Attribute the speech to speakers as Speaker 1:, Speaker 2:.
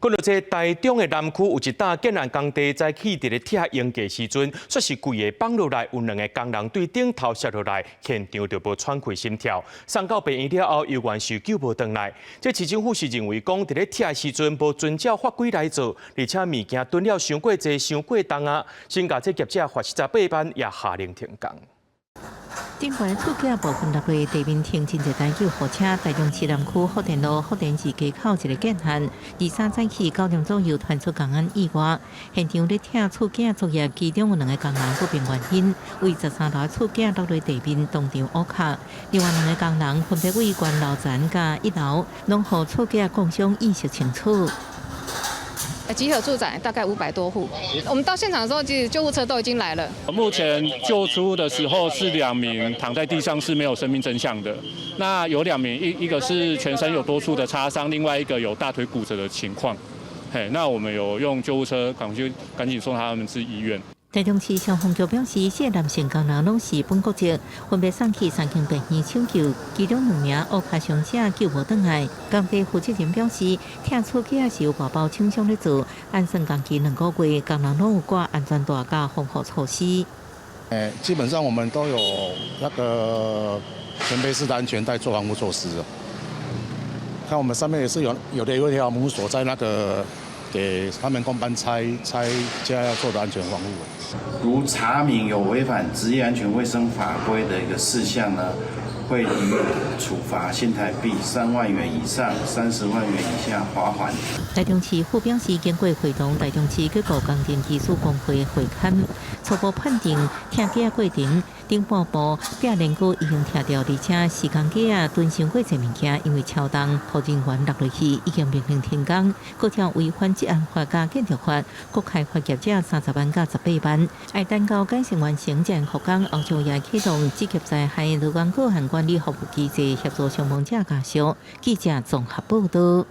Speaker 1: 講到這台中的南區有一棟建案工地，早起佇咧拆鷹架時陣，煞是規个放落來，有兩个工人對頂頭摔落來，現場就無喘氣心跳，送到病院了後，猶原是救無轉來。這市政府是認為講，佇咧拆時陣無遵照法規來做，而且物件囤了傷過濟、傷過重啊，先共這業者罰48萬，也下令停工。
Speaker 2: 頂懸厝架部分落落地面停真濟台救護車，台中市南區福田路福田二街口一个建案，23早起9點左右傳出工安意外，現場咧拆厝架作業，其中有兩个工人不明原因，為13樓厝架落落地面當場烏跤，另外兩个工人分別位懸樓層佮一樓，攏予厝架摃傷意識清楚。
Speaker 3: 集合住宅大概500多戶，我們到現場的時候，其實救護車都已經來了。
Speaker 4: 目前救出的時候是兩名躺在地上是沒有生命徵象的，那有兩名一個是全身有多處的擦傷，另外一個有大腿骨折的情況。嘿，那我們有用救護車趕緊趕緊送他們至醫院。
Speaker 2: 台中市消防局表示，四個男性工人攏是本國籍，分別送去三間病院搶救，其中兩名烏跤傷者救無轉來。工地負責人表示，拆厝架是由外包廠商咧做，按算工期2個月，工人攏有掛安全帶佮防護措施。
Speaker 5: 誒，基本上我們都有那個全背式的安全帶做防護措施。看我們上面也是有一條母鎖在那個。給他們工班拆拆家要做的安全防護。
Speaker 6: 如查明有違反職業安全衛生法規的一個事項呢，會予以處罰新台幣3萬元以上30萬元以下罰款。
Speaker 2: 台中市府表示，經過會同台中市結構工程技師公會會勘，初步判定拆架過程頂半部壁連骨已經拆掉，而且時間架囤傷過濟物件，因為超重，予人員落落去已經命令停工，閣照違反職安法佮建築法，閣開罰業者30萬佮18萬。愛等到改善完成才會復工，後續也啟動職業災害勞工個案管理服務機制，協助傷亡者家屬。記者綜合報導。